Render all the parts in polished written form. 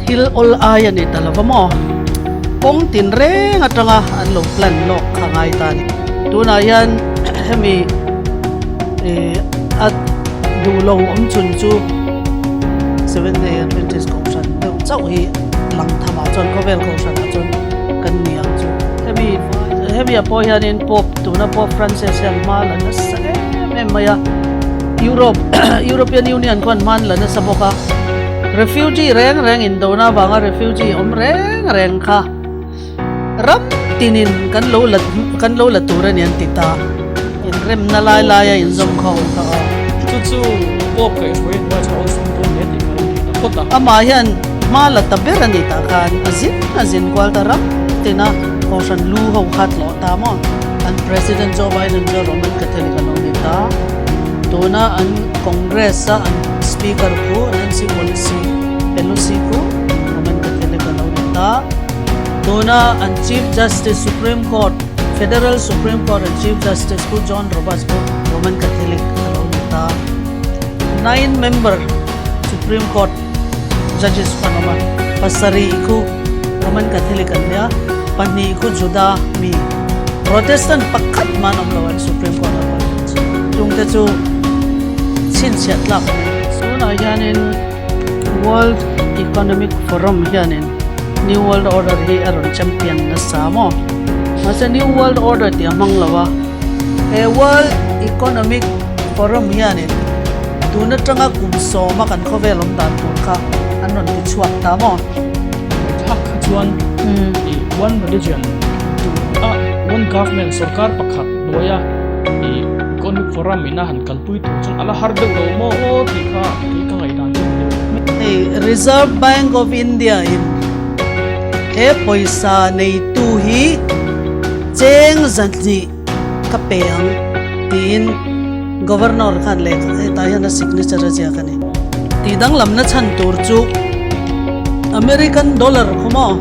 Thil awl ai a ni ta lo va maw? Kawng tin reng atanga an lo plan lawk kha ngai ta a ni. Tunah hian hemi a duh lo awm chhun chu Seventh Day Adventist Kohhran deuh chauh hi lang thamah chuan khawvel kohhranah chuan kan ni ang chu. Hemi hemi ah pawh hianin Pope tuna Pope Francis hian hma la nasa em em mai a, Europe European Union khuan hma an la nasa bawk a, refugee reng reng indona avanga refugee awm reng reng kha Ram tinin kan lo la kan lo la tur a ni an ti ta. Inremna lai laia inzawm khawm kha aw. Chu chu Pope kaihhruai hnuai chuan awlsam dawn hle tih kha a rawn ti ta phawt a. Amah hian hma la ta ber a ni tah khan a zin a zin kual ta ram tina Kohhran lu ho kha tlawh ta maw? An President Joe Biden chu Roman Catholic a lo ni ta. Tuna an Congress a an Speaker khu Nancy Pelosi Pelosi khu Roman Catholic a lo ni ta. Tuna an Chief Justice Supreme Court, Federal Supreme Court an Chief Justice Pu John Roberts pawh Roman Catholic a lo ni ta. Nine member Supreme Court judges kha an awm a, pasarih khu Roman Catholic an nia, pahnih khu Juda mi, Protestant pakhat mah an awm lo an Supreme Court ah pawh. Chungte chu chhinchhiah tlak a ni. Tunah hianin World Economic Forum hianin New World Order hi a rawn champion nasa maw? Mahse New World Order tih a hmang lo a, he World Economic Forum hianin tun atanga kum sawma kan khawvel awm dan tur kha an rawn ti chhuak ta maw? Ngaihthlak kha chuan i one religion a one government sorkar pakhat hnuaia i Economic Forum ina han kalpui tur chuan a la har deuh lo maw aw tih kha kei ka ngaihdan chu a ni deuh. Hei Reserve Bank of India in he pawisa neitu hi cheng zahnih ka pe ang tiin Governor khan lehkha hetah hian a signature a ziak a ni. Tih danglamna chhan tur chu American dollar khaw maw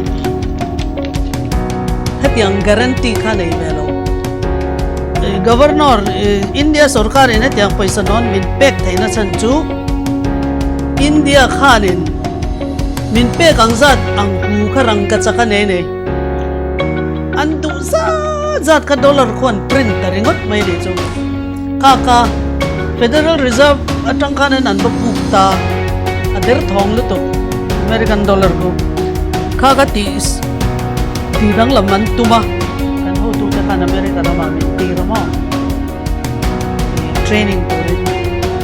hetiang guarantee kha nei ve lo. Governor India sorkar in hetiang pawisa nawn min pek theihna chhan chu India khanin min pek ang zat ang hu kha rangka chak a nei nei. An duh zat zat kha dollar khu an print ta ringawt mai nih chu. Kha kha Federal Reserve atang khan an va puk ta a derthawng lutuk American dollar khu. Kha kha tih tih danglam an tum a, kan hotute khan America ramah min tir a maw? Training turin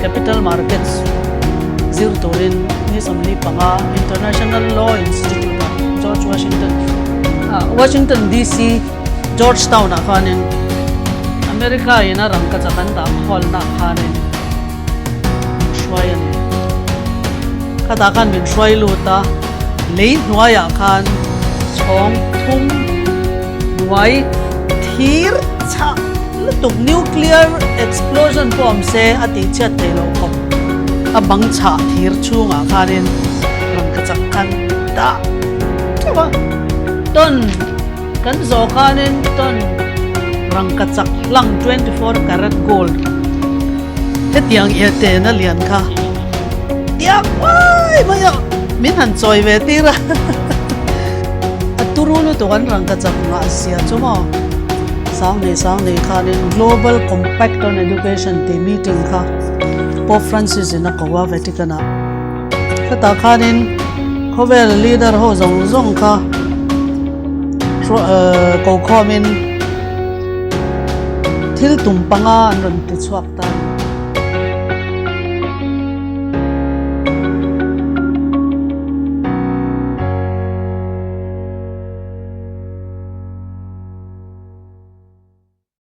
Capital Markets zir turin ni 15 International Law Institute ah George Washington Washington DC Georgetown ah khanin America in a rangkachak an dah khawlna ah khanin min hruai a ni. Khatah khan min hruai lut a, lei hnuaiah khan chhawng thum hnuai thir chhah lutuk nuclear explosion pawh awm se a tih chhiat theih loh khawp a bang chhah thir chhungah khanin rangkachak khan dah teuh a. Ton kan zawh khanin ton rangkachak hlang 24 karat gold hetiang iatena lian kha tiang mai mai a min han chawi ve tir a a turu lutuk an rangkachak ngah zia chu maw sang nei sang nei khanin Global Compact on Education tih meeting kha Pope Francis in a ko a Vatican ah Hetah khanin khawvel leader ho zawng zawng kha ko khawmin thil tum panga an rawn ti chhuak ta.